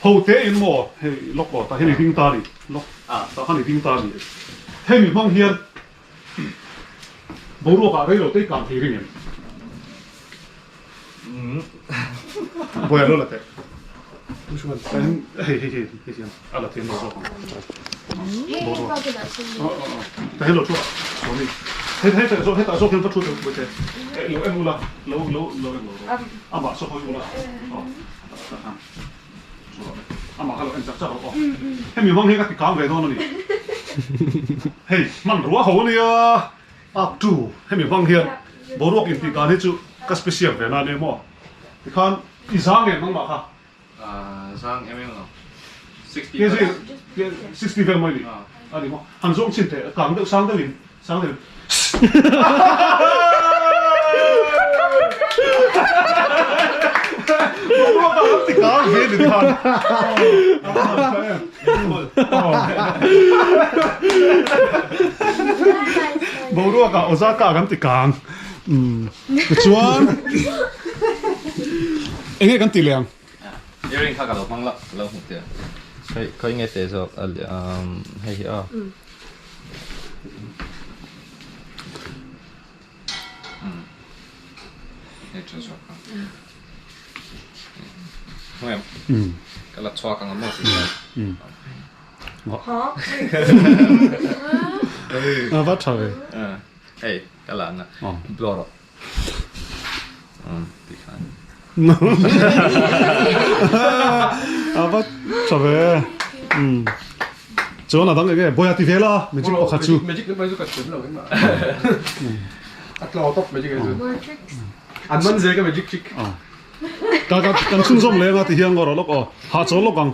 Ho te in maw hei lawk aw tah hian i ding ta a ni lawk tah khan i ding ta a ni hemi hmang hian boruak ah rei lo te i kang thei ring em Bawiha lo la teh hei hei hei hei hian a la thiam lo zawk ang boruak tah hian lo thu a sawmi hei hei tah zawk hetah zawk hian va thu teh bawihte lo en ula lo lo lo en lo rawh amah saw hawi ula aw. Amah kha lo en chak chak rawh aw. Hemi hmang hi ka ti kang ve dawn a ni. Hei hmanrua ho ania up to hemi hmang hian boruak intih dan hi chu ka special ve na ania maw. Tikhan i zang em nangmah kha? Zang em em lo. 60 60 vel mai ni. A ni maw. Han zawng chhin teh kang deuh sang deuhin sang deuhin. Boruak ah Osaka kan ti kang tichuan enge kan ti leh ang. Earring kha ka lo hmang la ka lo hmuh tir khawi khawi nge te zawk a hei hi aw hei tha zawk a hmu em ka la chhuak ang maw ti a va tha ve hei ka la na blow rawh A va tha ve. Chuan a dang enge Bawiha ti vel a magic pakhat chu. Magic mai chu ka thiam lo engmah. A tlaw tawp magic hi chu. An man zel ka magic trick. Ka ka kan chhunzawm leng a ti hian ngaw rawh lawk aw. Hahchawl lawk ang.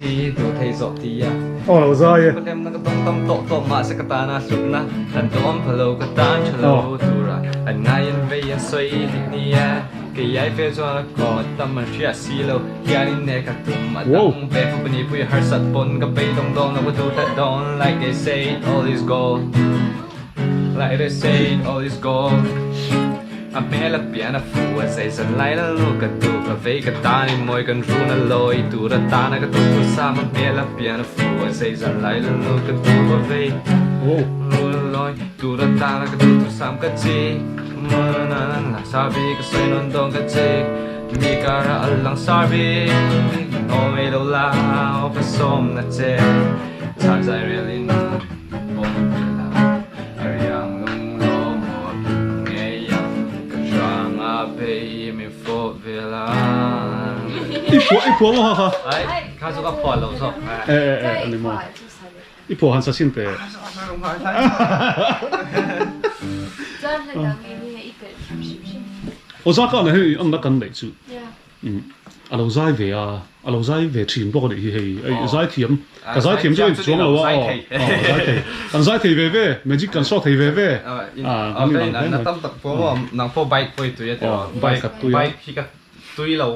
Hi duh thei zawh ti a. Aw lo zai e. Ka hlemna ka dawng tam tawh tawh mahse ka tana hlutna an dawm pha lo ka tan tha lo tura an ngai an vei an sawi dik ni e. Kei ai ve chuan a kawng a tam an hria si lo hian in ne ka tum a dang ve fo pahnih pui harsat pawn ka bei dawng dawn lo ka duh hlet dawn like they say all is gold like they say all is gold. A hmel a pian a fu a zai zan lai la lu ka tu ka vei ka tan i mawi kan run a lawi tur a tan a ka tu thu sam a hmel a pian a fu a zai zan lai la lu ka tu ka vei run a lawi tur a tan a ka tu thu sam ka chi na na na na sabi ka sawi nawn dawn ka chi mi kar a al lang sabi aw mei lo la aw ka sawm na che chhak zai rel in pawm ve la. A riang lung lo maw a kim ngei ang ka hrang a phei min fawh vel a. I phuah i phuah maw ha ha. Ai kha chu ka phuah lo zawk. E e e ani maw. I phuah han sa sin teh. Aw za ka na hei an la kan neih chu. A lo zai ve a, a lo zai ve thin bawk a nih hi hei, ei zai thiam, ka zai thiam chu a inchuang lo a, aw zai thei, kan zai thei ve ve, magic kan show thei ve ve, a kan inang hle mai. Tam tak pawh maw, nang pawh bike pawh i tui a tiraw, bike ka tui a, bike hi ka tui lo,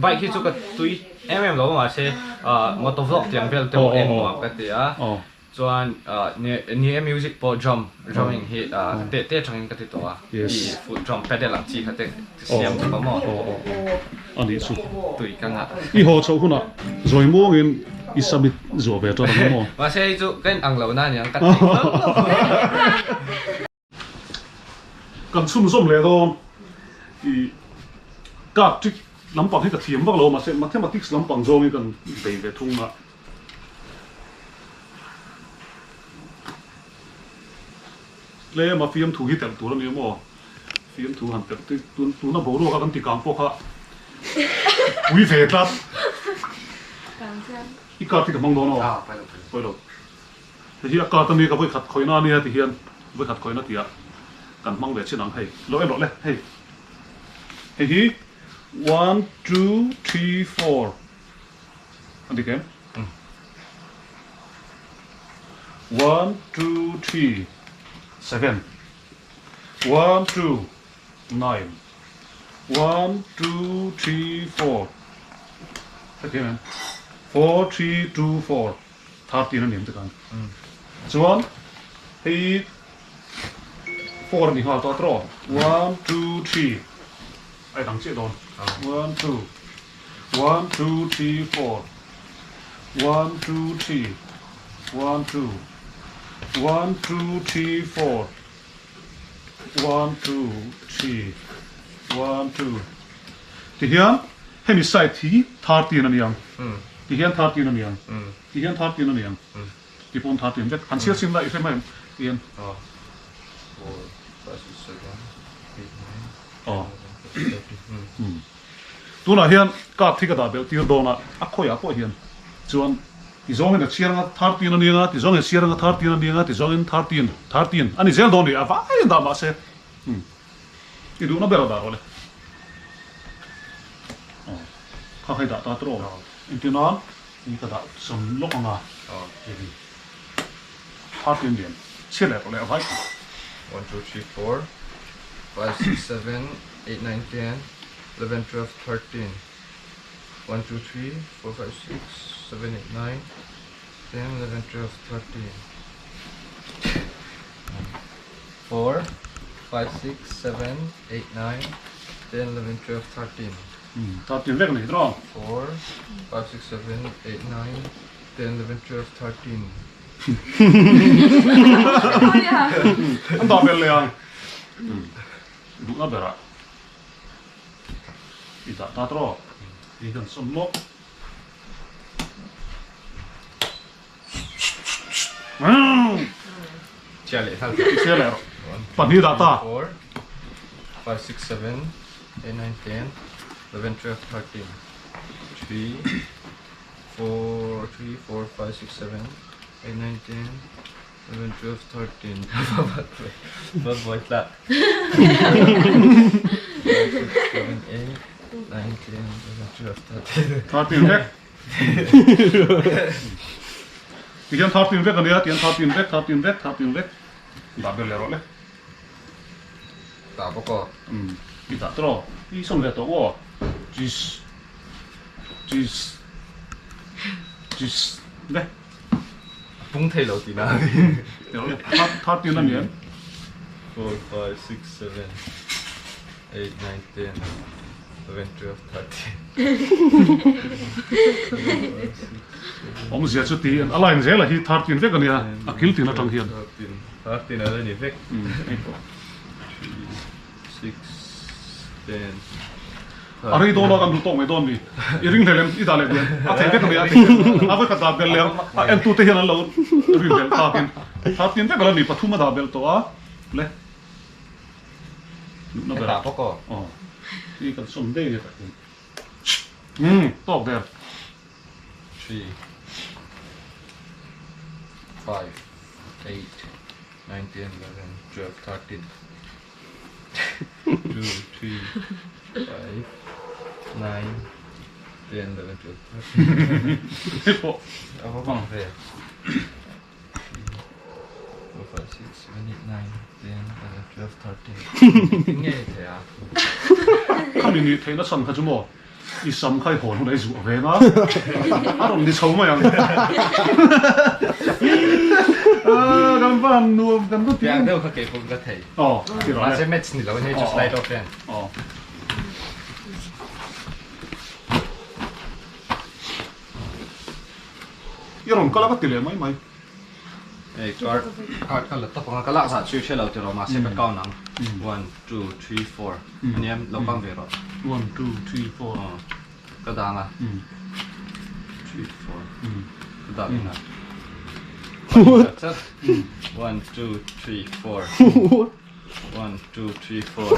bike hi chu ka tui em em lo mahse motor vlog tiang vel te pawh en nuam ka ti a. Chuan ni e music pawh drum drumming hi teh teh atangin ka ti tawh a i foot drum pedal ang chi kha te siam chawp a maw a nih chu tui ka ngah i haw chhoh hunah zawi muangin i submit zuah ve tawh ang maw mahse hei chu ka in ang lo na aniang ka ti hlauh hlauh. Kan chhunzawm leh dawn i card trick lampang hi ka thiam vak lo mahse mathematics lampang zawngin kan bei ve thung a. Tlem a fiamthu hi telh tur a ni maw? Fiamthu han telh tui tun tuna boruak a kan ti kang pawh kha pui ve tlat. I card hi ka hmang dawn aw? Pawi lo. Hei hi a card a ni ka vawikhat khawihna a nia ti hian vawikhat khawihna tih ah kan hmang ve chin ang hei. Lo en rawh le hei. Hei hi one two three four. A dik em? One, two, three, seven. One, two, nine. One, two, three, four. Hetiang em? Four, three, two, four. 13 a ni em tikhan. Chuan hei four a ni nghal tawh tawh. One, two, three. A inang chiah dawn. One, two. One two three four One two three One two One two three four One two three One two Tihian hemi side hi 13 a ni ang Tihian 13 a ni ang Tihian 13 a ni ang Ti pawn 13 vek Han chhiar chin la i hre mai ang Tihian Aw Tunah hian card hi ka dah belh tir dawn a, a khawiah pawh hian chuan ti zawngin a chhiar anga 13 a ni anga, ti zawngin a chhiar anga 13 a ni anga, ti zawngin 13, 13 a ni zel dawn ni, a vaiin dah mahse umm i duhna ber a dah rawh le. Aw kha kha i dah ta tawh aw, engtin nan i ka dah chawm lawk anga 13 lian chhiar leh rawh le a vai kha. One two three four five six seven eight nine ten 11 12 13 1 2 3 4 5 6 7 8 9 10 11 12 13 4 5 6 7 8 9 10 11 12 13 13 vek nei tawh 4 5 6 7 8 9 10 11 12 13 An dah bel leh ang duhna berah I dah ta tawh i kan sawn lawk. Chia leh nghal. Chia leh rawh. Pahnih dah ta. 4 5 6 7 8 9 10 11 12 13 3 4 3 4 5 6 7 8 9 10 11 12 13 va buai tlah 5 6 7 8 9 10 11 12 13 13 vek tihian 13 vek ania tihian 13 vek 13 vek 13 vek dah ber leh rawh le dah bawk aw um i dah tawh i sawn ve tawh aw cheese cheese cheese le Pung thei lo tihna a ni. 13 a ni em? 4, 5, 6, 7, 8, 9, 10, 11, 12, 13. Awmzia chu ti a line zela hi 13 vek a nia, a kil tin atang hian. 13 a la ni vek. 3, 6, 10. A rei dawn a kan duh tawk mai dawn mi. I ring hlel em? I dah leh duh em? A thei vek a ni a thei a vek a dah belh leh ang a entute hian an lo rin belh takin 13 vek a la ni pathum a dah belh tawh a le luhna ber ah bawk aw aw i kan sawn daih nia tak hian umm tawk der 3 5 8 9 10 11 12 13 2 3 5 9 10 11 12 13 Hei pawh A va bang ve 3 4 5 6 7 8 9 10 11 12 13 Engtin nge i thei a? Khami nih theihna chhan kha chu maw I sam kha i hawn hun a i zuah ve nga a rawn ni chho mai ang kan va han nuam kan va ti Piang deuh kha kei pawh ka thei aw ti rawh le mahse match ni lo in hei chu slide off hian aw i rawn kal a ka ti leh mai mai. Hei card card ka la tawp ang a ka lak zah chu i hre lo tiraw mahse ka count ang one two three four ania lo kang ve rawh one two three four aw ka dang a three four ka dah leh nghal one two three four one two three four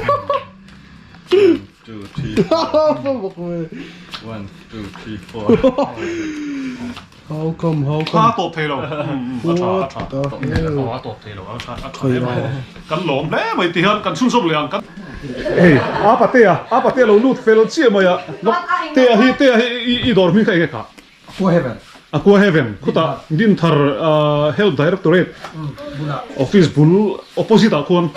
one two three four one two three four How come how come A tawp thei lo a tha a tha a tawp thei lo a tha a tha kan lawm hle mai ti hian kan chhunzawm leh ang kan Hei a patea a patea lo lut fel chiah mai a tea hi tea hi i dawr hming kha enge kha Aqua Heaven Aqua Heaven khutah Dinthar Health Directorate Office bul opposite ah khuan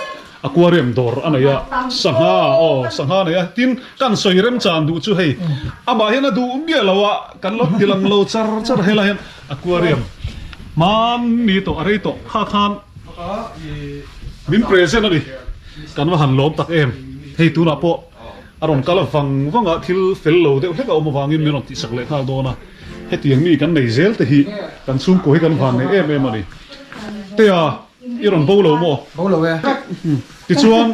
Aquarium dawr a nei a, sangha aw sangha a nei a, tin kan sawi remchan duh chu hei amah hian a duh miah lo a, kan lo ti lang lo char char helai hian aquarium hmanni tawh a rei tawh kha khan min present a ni, kan va han lawm tak em, hei tunah pawh. A rawn kal vang vang a, thil fel lo deuh hlek a awm avangin min rawn tihsak leh nghal dawn a. Hetiang mi kan nei zel te hi kan chhungkua hi kan van nei em em a ni. Tea, i rawn bo lo maw? Bo lo e. Tichuan,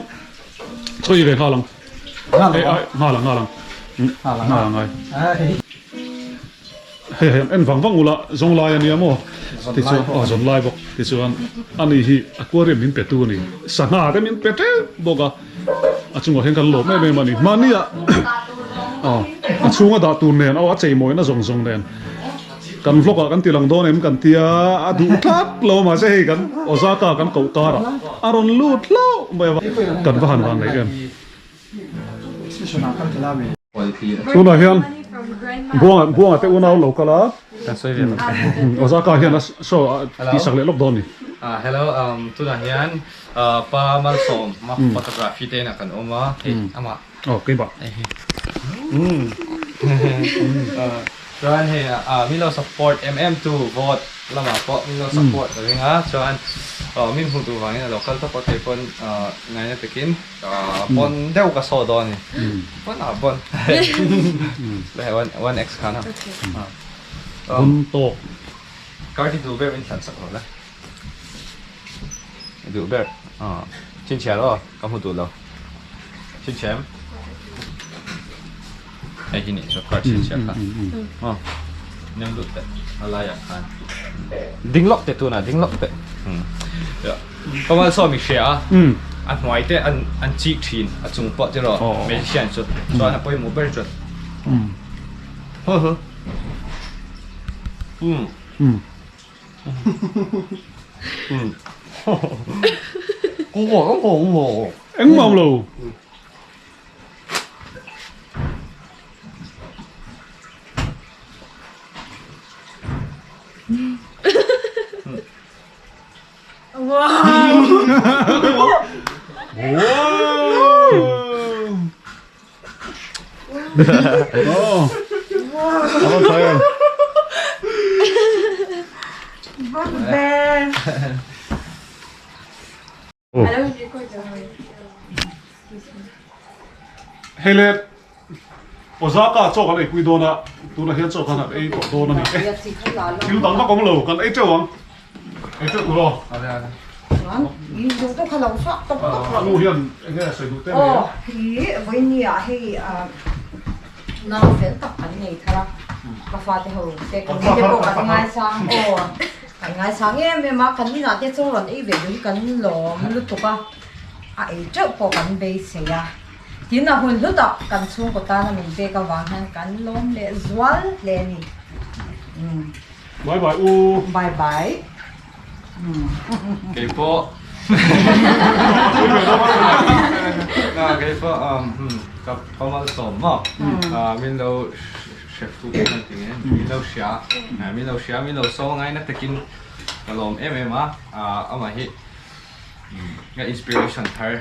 chaw i ve nghal ang. Nghal ang. Nghal ang, nghal ang. Nghal ang. Nghal ang ai. Hei hei en vang vang ula zawng lai a nia maw? Tichuan, aw zawn lai bawk. Tichuan, ani hi aquarium min pe tu a ni. Sangha te min pe teuh bawk a. A chungah hian kan lawm em em a ni. Mahnia aw a chhunga dah tur nen aw a cheimawina zawng zawng nen kan vlog ah kan ti lang dawn em kan tia a duh tlat lo mahse hei kan Ozaka kan koh karah a rawn lut hlauh mai a kan va han van nei em. Tunah hian Buanga Buanga te unau lo kal a Ozaka hian a show a tihsak leh lawk dawn a ni. Hello tunah hian Pa Malsawm ma photography te inah kan awm a hei amah. Aw keimah. Chuan hei min lo support em em tu vote lamah pawh min lo support a ring a chuan min hmuh duh vangin a lo kal tawp a kei pawn ngaina takin pawn deuh ka saw dawn a ni pawn ah pawn one x khan a Pawn tawk. Car hi duh ber in thlan sak lo la. Duh ber chhinchhiah aw ka hmu duh lo chhinchhiah em hei hi nih chu car chhinchhiah kha aw nem lut teh a laiah khan ding lawk teh tunah ding lawk teh Kamal saw mi hria a a hnuai te an an chih thin a chung pawh tiraw magician chu chuan a pawimawh ber chuan Engmah awm lo. Hei le Ozaka chaw kan eipui dawn a, tunah hian chaw khan an ei tawh dawn a ni e. Thil dang vak awm lo, kan ei teuh ang. Ei teuh tur aw. Nu hian eng nge sawi duh te mai a? Nau fel tak kan nei thar a, ka fate ho te kan ni te pawh kan ngaisang aw, kan ngaisang em em a, kan inah te chaw rawn ei ve duh hi kan lawm lutuk a, a ei teuh pawh kan beisei a, tin a hun hlu tak kan chhungkaw tana min pek avang hian kan lawm leh zual hle a ni. Bye bye u. Bye bye. Kei pawh kei pawh ka ka malsawm maw min lo hrep tu te kan ti nge min lo hria min lo hria min lo saw ngai na takin ka lawm em em a amah hi ka inspiration thar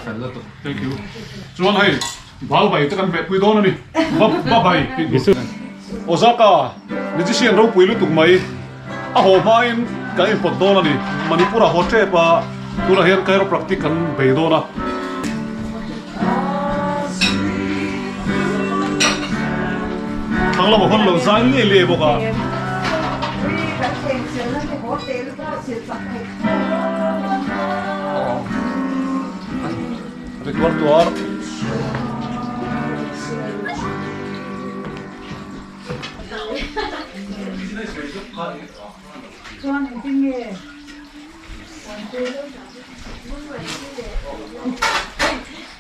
fel lutuk. Thank you. Chuan hei bal bai te kan hmehpui dawn a ni. Ba bai tih tur. Osaka magician ropui lutuk mai a haw hmain kan inpawt dawn a ni. Manipur a haw tep a, tunah hian chiropractic kan bei dawn a. Thlang lamah hawn lo zai liai liai bawk a. Ri tuar tuar.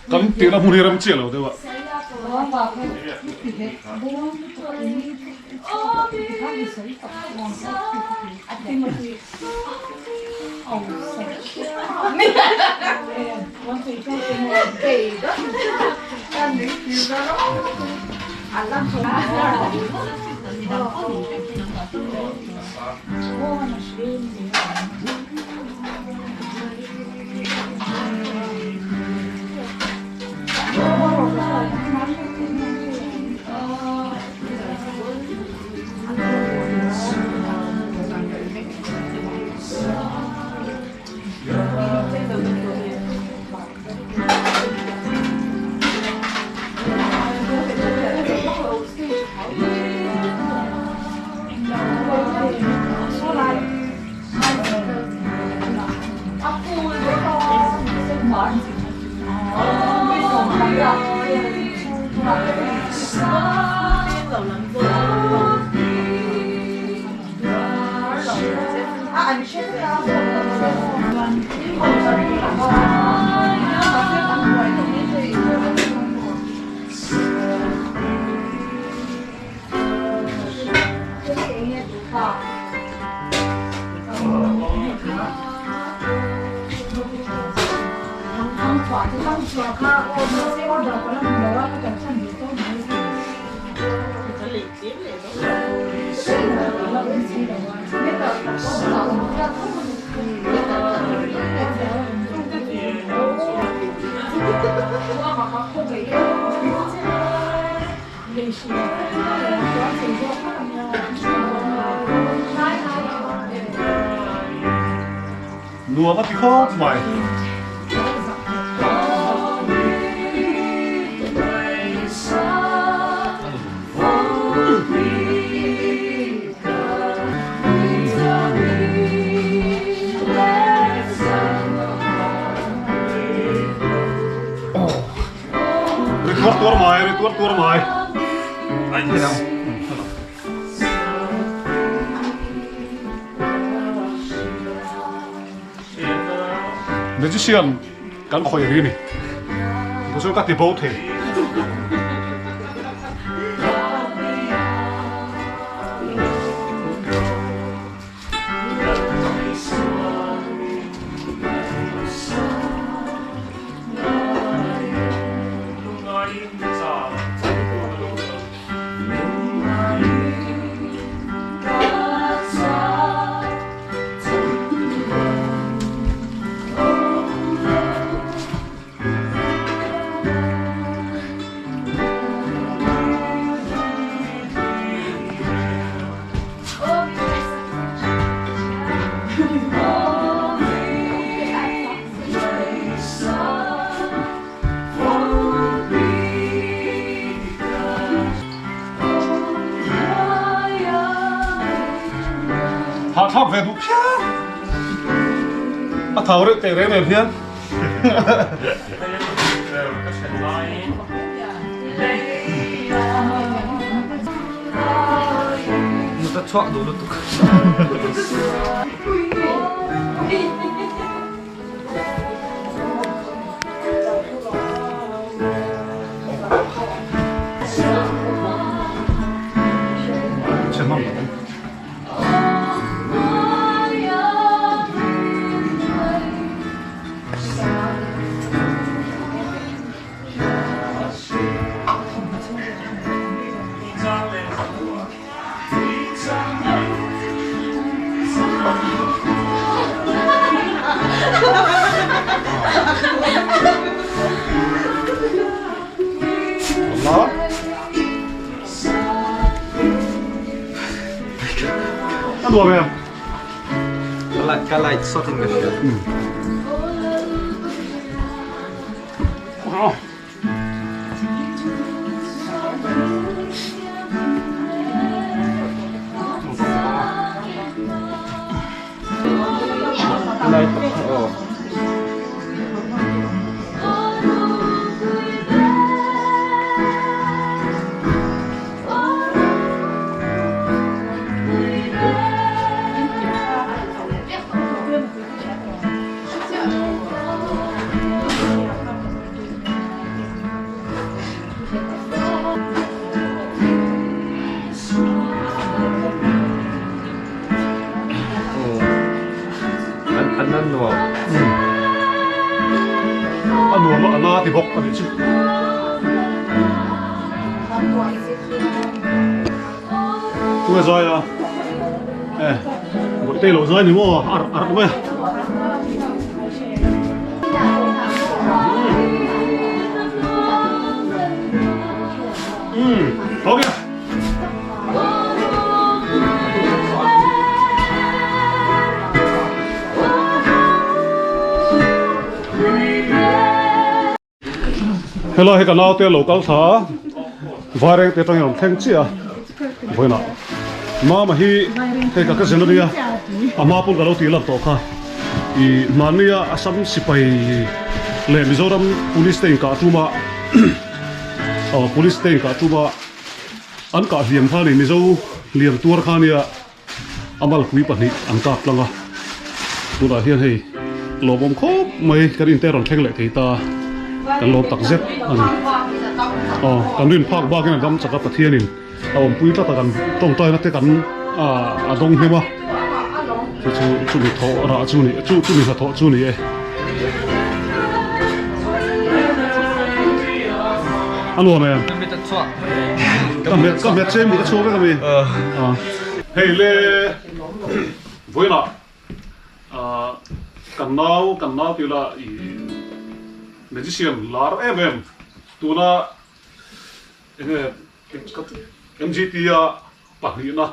Kan tihna hmun hi rem chiah lo deuh a. Nuam a ti khawp mai. Ri tuar tuar mai, ri tuar tuar mai. Ai hian. Magician kan khawih ri ni. Chu ka ti bo thei. Hahthlak ve duh phian. A thau reuh teh reng reng hian. Mut a chhuak duh lutuk. A nuam em? Ka light sawt in ka hria. An nuam. A nuam a na ti bawk a nih chu. Tunge zai a? Eh, bawihte lo zai ni maw? A arh mai a. Umm, okay. Helai hi ka naute lo kal thla a, Vaireng te atangin a rawn thleng chiah a, vawiinah Mama hi hei ka cousin a nia, a hma pawn ka lo tih lak tawh kha, ih hmannia Assam sipai. leh Mizoram Police te inkah tuma aw Police te inkah tuma an kah hliam kha ni Mizo hliam tuar kha nia a malpui pahnih an kap tlang a tunah hian hei lawmawm khawp mai kan inte rawn thleng leh thei ta kan lawm tak zet a ni aw kan rin phak bakin a dam chak a Pathianin a awmpui tlat a kan tawngtaina te kan a dawng hnem a chu chu chumi thawh rah chu ni chu chumi hnathawh chu ni e. A nuam em? Ka hmet ka hmet che mit a chhuak vek a mi? Hei le vawiinah kan nau kan nau tila i magician lar em em tuna Enge MGT a pahnihna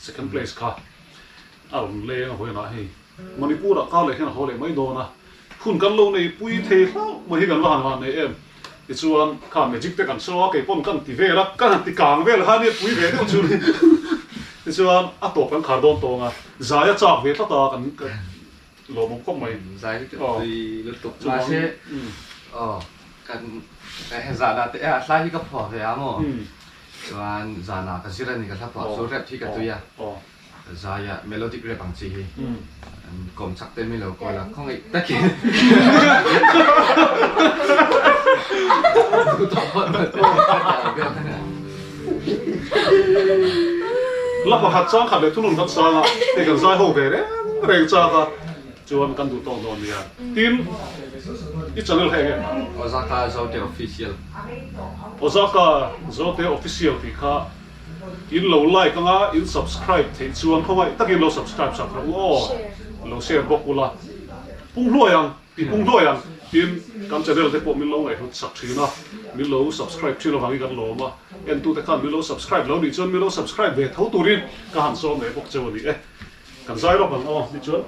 second place kha a rawn leng a vawiinah hei Manipur ah kar leh hian a haw leh mai dawn a, hun kan lo nei pui thei hlauh mai hi kan va han han nei em. Tichuan kha magic te kan saw a, kei pawn kan ti vel a, kan han ti kang vel kha nia pui ve deuh chu ni. Tichuan a tawp kan khar dawn tawng a, zai a chak ve tlat a kan lawmawm khawp mai. Zai chu ka tui lutuk mahse aw kan he zan ah te a hlai hi ka phuah ve a maw chuan zan ah ka zir a ni ka hla phuah chu rap hi ka tui a zai ah melodic rap ang chi hi an kawm chak te mi lo kawl a khawngaih takin La pakhat chang khat leh thunun kan sang a, hei kan zai ho ve reng reng chak a, chuan kan duh tawk dawn nia. Tin, i channel kha eng nge? Ozaka Zote Official. Ozaka Zote Official tih kha in lo like anga in subscribe theih chuan khawngaih takin lo subscribe sak rawh u aw, lo share bawk ula. Pung hluai ang. Ti pung hluai ang tin kan channel te pawh min lo ngaihhlut sak thin a, min lo subscribe thin avangin kan lawm a, entute khan min lo subscribe lo nih chuan min lo subscribe ve tho turin ka han sawm leh bawk cheu a ni e. Kan zai rawk ang aw ni chuan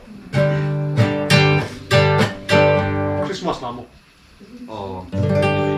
Christmas lah maw? Aw.